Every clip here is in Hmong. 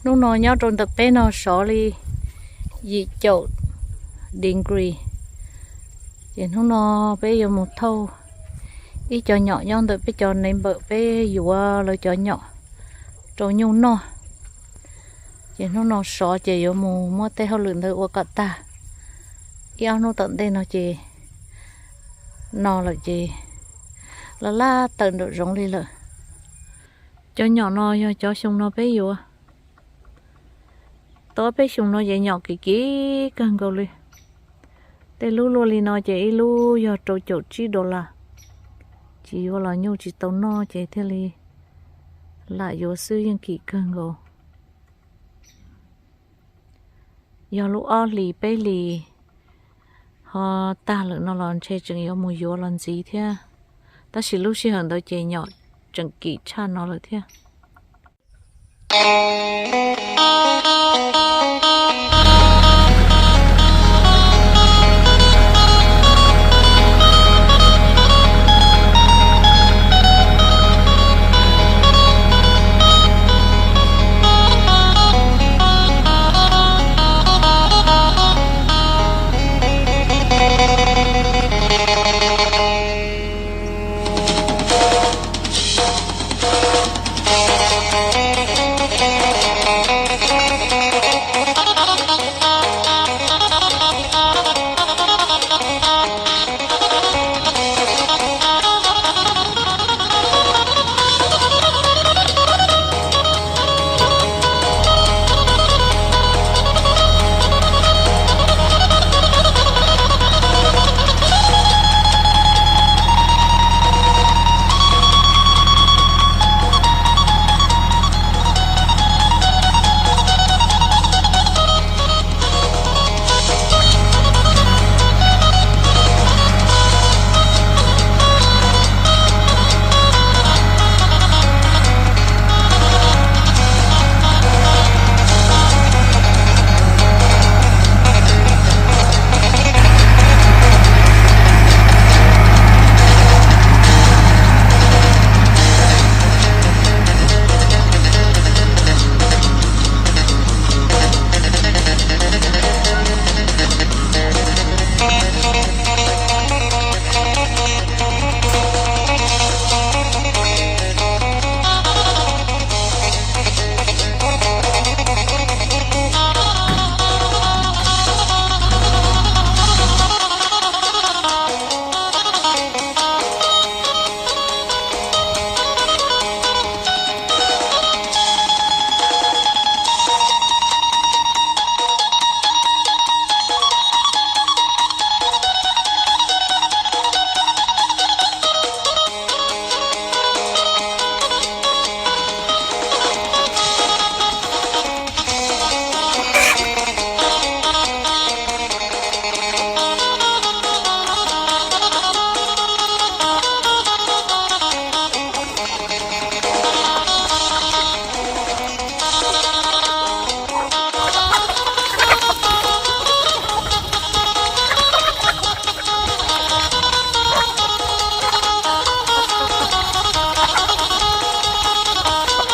Hnub no nyob rau ntawm peb no sov li yim caum degree. Ces hnub no peb yuav mus thauj ib co nyom nyob ntawm peb cov neighbor, peb yuav lawv cov nyom rau nyuj noj. Ces hnub no sov ces yuav mus muab tej hauj lwm ntawd ua kom tag. Ib ob hnub tom ntej no ces no lawm ces laj laj tawm nraum zoov li lawm. Cov nyom no yog cov xyoo no peb yuav. Tau peb xyoo no ces nyom kim kim kawg nkaus li. Tej lub luaj li no ces ib lub yog rau caum tsib dollar. Tsis yuav los nyuj tsis tau noj ces thiaj li lam yuav xwb, yeej kim kawg nkaus. Yog lub ob hlis peb hlis ho tag lawm no los ntshe tseem yuav mus yuav los ntxiv thiab, tab sis lub sij hawm ntawd ces nyom tseem kim tshaj no lawm thiab.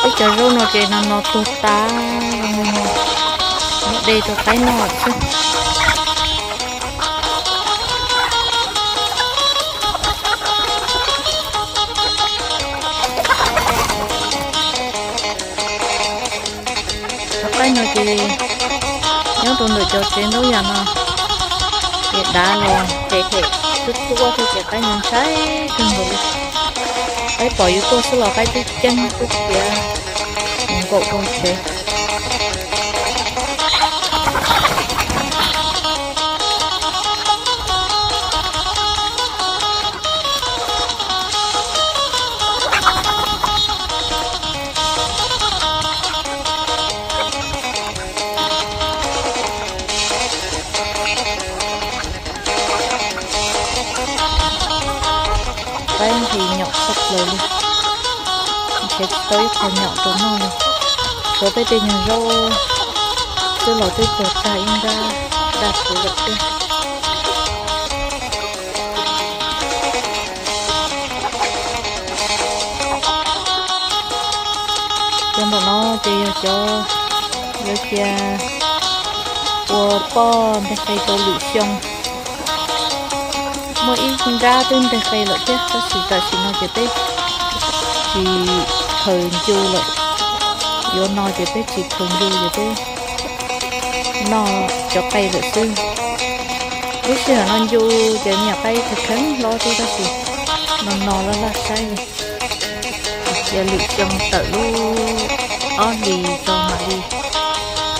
Ib co zaub no ces no no tuag tas, muab de rau qaib noj lawm xwb. Cov qaib no ces nyob rau ntawm cov tsev ntaub yas no, ces dav los hem hem tub tuab thiab ces qaib no ntshai kawg nkaus li. Qaib pom yus tuaj xwb los qaib twb ceeb twb khiav mus nkaum rau tsev. Qaib nqhis nyom tshaj plaws li, nrhiav tsis tau ib qho nyom rau noj li. Tshuav peb tej nyuag zaub xwb los twb tuag tag ib nrab daj puv lawm thiab. Cov ntawm no ces yog cov Yuav cia ua poj nteg qe rau lwm xyoo. Muaj ib nrab twb nteg qe lawm thiab, tab sis tam sim no ces peb tsis khaws ncu lawm. Yuav no ces peb tsis khaws ncu ces peb noj cov qe lawm xwb. Lub sij hawm no ncu ces me nyuam qaib kheev kheev hlob thiab tab sis no no laj laj saib li. Cia lwm xyoo tawm lub ob hlis tso mam li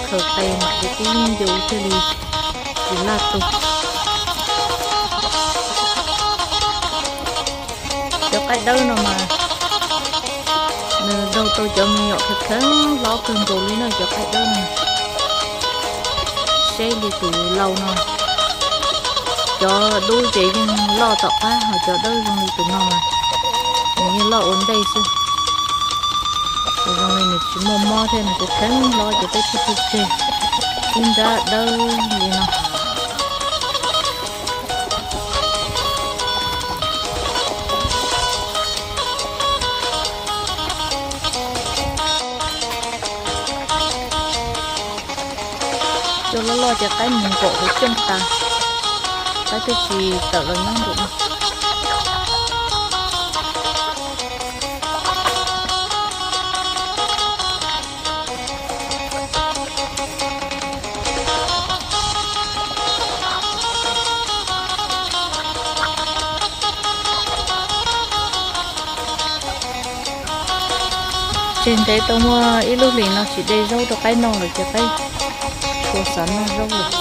khaws qe mam li pib ncu thiaj li tsis laj tu. Cov qaib dawb no mas nws daug tau cov me nyuam kheev kheev hlob kawg nkaus li na cov qaib dawb no. Seb li tus lau no, cov dub ces yeej loj tom qab, ho cov dawb zoo li tus no mas nws yeej loj ua ntej xwb. Ces zoo li nws tsis muaj mob thiab, nws kheev kheev hlob ces peb thiaj pub tseg ib nrab dawb li no. Cua loj loj ces qaib mus nkaum hauv cooj tas, qaib twb tsis tawm los nyob nraum no. Tseg ntev tau muaj ib lub hlis no tsis de zaub rau qaib noj lawm ces qaib tshua xav noj zaub lawm.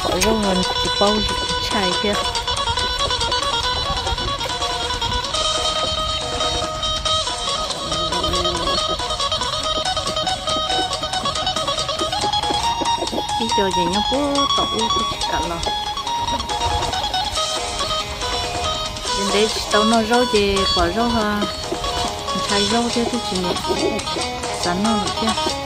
Pom zaub no tsis paub ntshai thiab. Ib co ces nyob puag tom ub twb tsis kam los. Ces ntev tsis tau noj zaub ces pom zaub ho ntshai zaub thiab twb tsis nim xav noj lawm thiab.